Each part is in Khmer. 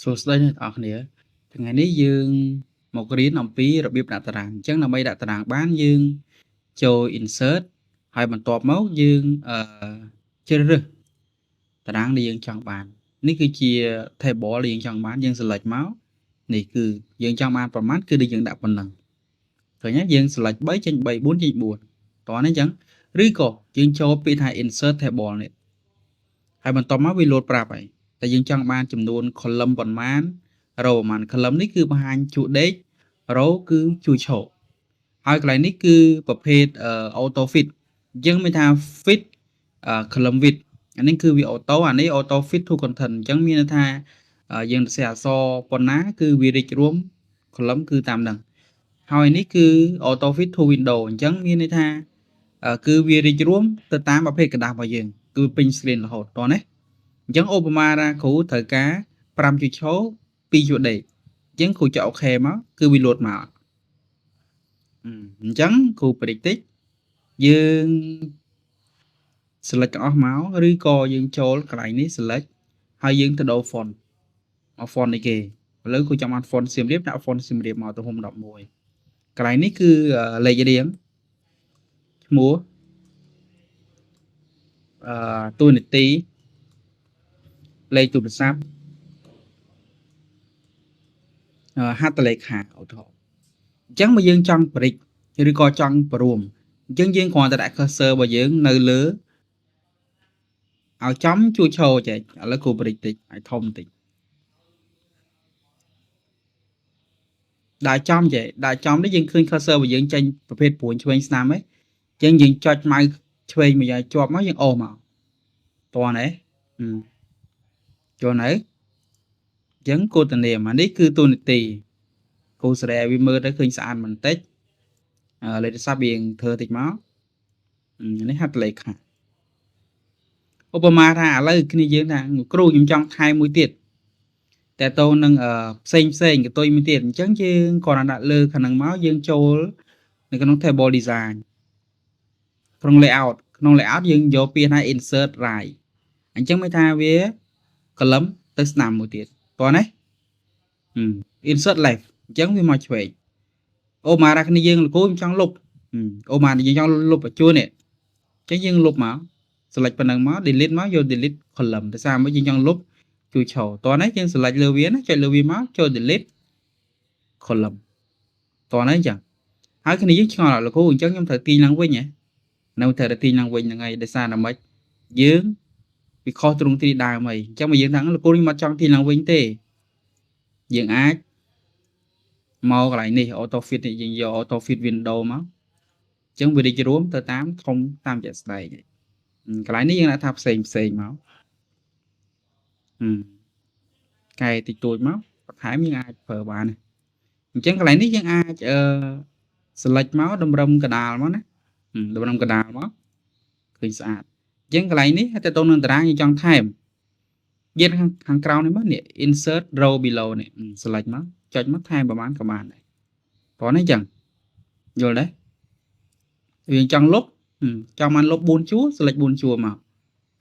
សួស្តីអ្នកទាំងអស់គ្នាថ្ងៃនេះយើងមករៀនអំពីរបៀបដាក់តារាងអញ្ចឹងដើម្បីដាក់តារាងបានយើងចូល insert ហើយបន្ទាប់មកយើងជ្រើសរើសតារាងដែលយើងចង់បាននេះគឺជា table ដែលយើងចង់បានយើង select មកនេះគឺយើងចង់បានប្រមាណគឺដែលយើងដាក់ប៉ុណ្ណឹងឃើញទេយើង select 3ចេញ3 4ចេញ4តោះនេះអញ្ចឹងឬក៏យើងចូលពាក្យថា insert table នេះហើយបន្ទាប់មកវាលោតប្រាប់ហើយតែយើងចង់បានចំនួន column ប៉ុន្មាន row ប្រមាណ column នេះគឺបង្ហាញជួរដេក row គឺជួរឈរហើយកន្លែងនេះគឺប្រភេទ auto fit អញ្ចឹងមានថា fit column width អានេះគឺវា auto អានេះ auto fit to content អញ្ចឹងមានន័យថាយើងសរសេរអក្សរប៉ុណ្ណាគឺវារីករួម column គឺតាមហ្នឹងហើយនេះគឺ auto fit to window អញ្ចឹងមានន័យថាគឺវារីករួមទៅតាមប្រភេទក្រដាសរបស់យើងគឺពេញ screen រហូតតោះណាអញ្ចឹងឧបមាថាគ្រូត្រូវការ5ជួរឈរ2ជួរដេកអញ្ចឹងគ្រូចុច OK មកគឺវាលោតមកអញ្ចឹងគ្រូប្រិចតិចយើង select ទាំងអស់មកឬក៏យើងចូលកន្លែងនេះ select ហើយយើងទៅដូរ font មក font នេះគេឥឡូវគ្រូចង់បាន font សៀមរាបដាក់ font សៀមរាបមកទំហំ11កន្លែងនេះគឺលេខរៀងឈ្មោះតួនាទីលេខទូរស័ព្ទហត្ថលេខាឧទាហរណ៍អញ្ចឹងបើយើងចង់ប្រិចឬក៏ចង់ព្រមអញ្ចឹងយើងគ្រាន់តែដាក់ cursor របស់យើងនៅលើឲ្យចំជួរឈរចេះឥឡូវគ្រូប្រិចតិចឲ្យធំតិចដាក់ចំចេះដាក់ចំនេះយើងឃើញ cursor របស់យើងចេញប្រភេទព្រួញឆ្វេងស្ដាំហ៎អញ្ចឹងយើងចុច mouse ឆ្វេងមួយឲ្យជាប់មកយើងអូសមកតោះណាចូលនៅអញ្ចឹងគោតនាមអានេះគឺតួនាទីគូសេរីឲ្យវាមើលទៅឃើញស្អាតបន្តិចលេខទូរស័ព្ទវាធ្វើតិចមកនេះហត្ថលេខាឧបមាថាឥឡូវគ្នាយើងថាគ្រូខ្ញុំចង់ថែមមួយទៀតតែតូននឹងផ្សេងផ្សេងកតុយមួយទៀតអញ្ចឹងយើងគ្រាន់តែដាក់លើខាងហ្នឹងមកយើងចូលនៅក្នុង table design ក្នុង layout ក្នុង layout យើងយកពាក្យថា insert right អញ្ចឹងមានថាវា column ទៅស្ដាំមួយទៀតតោះណា insert left អញ្ចឹងវាមកឆ្វេងអូម៉ារ៉ាគ្នាយើងលោកគ្រូខ្ញុំចង់លុបអូម៉ាយើងចង់លុបបញ្ជួននេះអញ្ចឹងយើងលុបមក select ប៉ុណ្ណឹងមក delete មកយក delete column ដោយសារមកយើងចង់លុបជួយឈរតោះនេះយើង select លើវាណាចុចលើវាមកចូល delete column តោះនេះអញ្ចឹងហើយគ្នាយើងឆ្ងល់លោកគ្រូអញ្ចឹងខ្ញុំត្រូវទាញឡើងវិញហ៎នៅត្រូវតែទាញឡើងវិញហ្នឹងហើយដោយសារតែម៉េចយើងវាខុសទ្រង់ទ្រាយដើមហើយអញ្ចឹងបើយើងថាលោកគ្រូខ្ញុំអត់ចង់ទាញឡើងវិញទេយើងអាចមកកន្លែងនេះ auto fit នេះយើងយក auto fit window មកអញ្ចឹងវារីករួមទៅតាមធំតាមជាក់ស្ដែងកន្លែងនេះយើងដាក់ថាផ្សេងផ្សេងមកកែតិចតួចមកបន្ថែមយើងអាចប្រើបានអញ្ចឹងកន្លែងនេះយើងអាចអឺ select មកតម្រឹមកដាលមកណាតម្រឹមកដាលមកឃើញស្អាតអញ្ចឹងកន្លែងនេះទៅទៅនឹងតារាងយើងចង់ថែមយើងខាងក្រោមនេះមកនេះ insert row below នេះ select មកចុចមកថែមប្រហែលក៏បានដែរព្រោះនេះអញ្ចឹងយល់ទេយើងចង់លុបចង់បានលុប4ជួរ select 4ជួរមក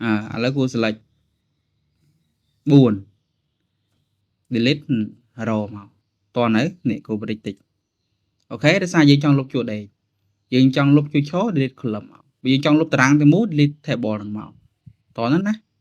អើឥឡូវគួរ select 4 delete row មកតោះនៅនេះគូបរិចតិច OK ដោយសារយើងចង់លុបជួរដេកយើងចង់លុបជួរឈរ delete column មកបើយើងចង់លុបតារាងទាំងមូល delete table ហ្នឹងមកតោះហ្នឹងណា។